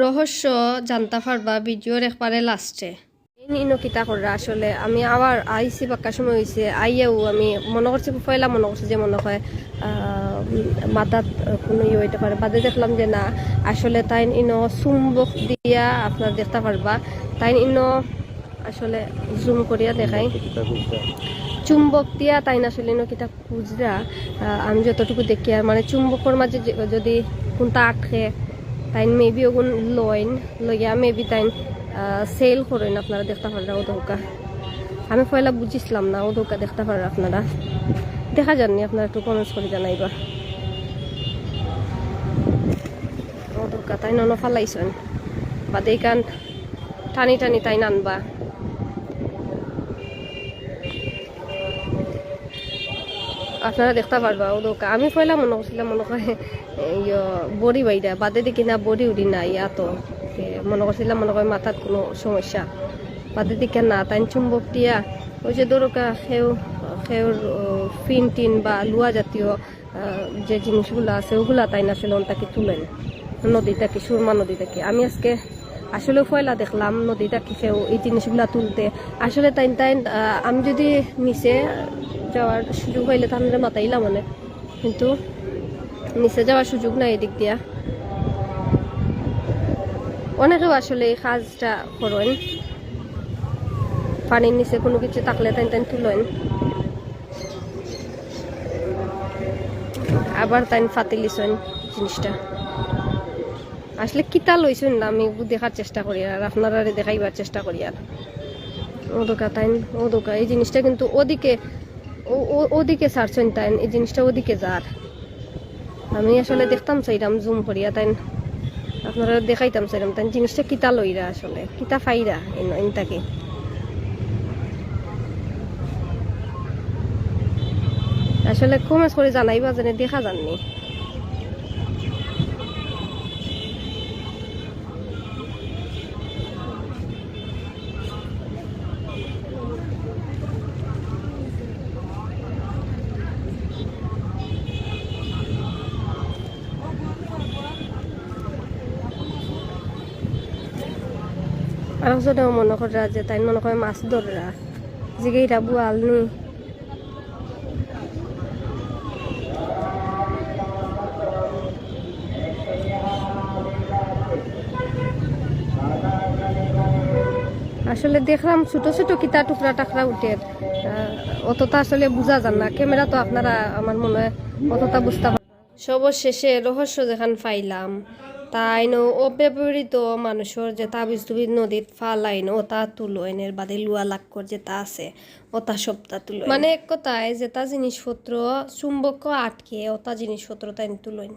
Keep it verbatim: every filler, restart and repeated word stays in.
রহস্য জানতা পারবা ভিডিওর একবারে লাস্টে। ইনো কিতা কররা আসলে, আমি আবার আইছি বাক্কা সময় অইছে, আইয়াও আমি মনো করছি, পয়লা মনো করছি যে মনো অয়, আহ, মাথাত কুনু ইয়ে অইতে পারে। বাদে দেখলাম যে না, আসলে তাইন ইনো চুম্বক দিয়া, আপনারা দেখতা পারবা, তাইন ইনো আসলে জুম করিয়া দেখাই। চুম্বক দিয়া তাইন আসলে ইনো কিতা খুজরা, আহ, আমি যতটুকু দেখিয়ার, মানে, চুম্বকর মাঝে যে, যদি কুনটা আটকে, তাইন maybe ওগুন লইন, লইয়া maybe তাইন, আহ, সেল করইন, আপনারা দেখতা পাররা অউ দৌকা। আমি পয়লা বুঝছিলাম না, অউ দৌকা দেখতা পাররা আপনারা। দেখা যার নি, আপনারা একটু comments করি জানাইবা। অউ দৌকা তাইন অনো ফালাইছইন, বাদে ইখান টানি টানি তাইন আনবা। আপনারা দেখতা পারবা, অউ দৌকা। আমি পয়লা মনো করছিলাম, মনো অয়, ইয়ো, বড়ি বাইরা, বাদে দেখি না, বড়ি উড়ি নাই, ইয়া তো। তে মনো করছিলাম, মনো অয় মাথাত কুনু সমস্যা। বাদে দেখি না, তাইন চুম্বক দিয়া, ওই যে ধরুকা, কেউ, কেউর, ও, পিন টিন বা লুয়া জাতীয়, আহ, যে জিনিসগুলা আছে, ওগুলা তাইন আসলে অন থাকি তুলইন, নদী থাকি, সুরমা নদী থাকি। আমি আজকে আসলে পয়লা দেখলাম নদী থাকি কেউ এই জিনিসগুলা তুলতে। আসলে তাইন, তাইন, আহ, আমি যদি নিচে যাওয়ার সুযোগ পাইলে তানরে মাতাইলাম অনে, কিন্তু নিচে যাওয়ার সুযোগ নাই এদিক দিয়া। অনেকেও আসলে এই কাজটা করইন, পানির নিচে কুনু কিছু থাকলে তাইন তাইন তুলইন, আবার তাইন ফাতিলিছইন জিনিসটা। আসলে কিতা লইছইন না, আমি দেখার চেষ্টা করিয়ার, আর আপনারারে দেখাইবার চেষ্টা করিয়ার। অউ দৌকা তাইন, অউ দৌকা, এই জিনিসটা কিন্তু ওদিকে, ও, ও, ওদিকে ছাড়ছইন তাইন, এই জিনিসটা ওদিকে যার। আমি আসলে দেখতাম চাইরাম জুম করিয়া তাইন, আপনারা দেখাইতাম চাইরাম তাইন জিনিসটা কিতা লইরা আসলে, কিতা পাইরা ইন, ইন থাকি। আসলে comments করি জানাইবা যেন দেখা যার নি। আর একজনে মনো কররা যে তাইন মনো অয় মাছ ধররা, জিগাইরা বোয়াল নি। আসলে দেখলাম ছোট ছোট কিতা টুকরা টাকরা উঠের, আহ, অতটা আসলে বুঝা যার না। ক্যামেরা তো আপনারা আমার মনো অয় অতটা বুঝতা পার-, সবশেষে রহস্য যেখান পাইলাম, তাইন অউ অব্যবহৃত মানুষর যে তাবিজ তুবিজ নদীত ফালাইন, অতা তুলইন, এর বাদে লুয়া লাক্কর যেতা আছে, অতা সবতা তুলইন। মানে এক কথায় যেতা জিনিসপত্র চুম্বক আটকে, অতা জিনিসপত্র তাইন তুলইন।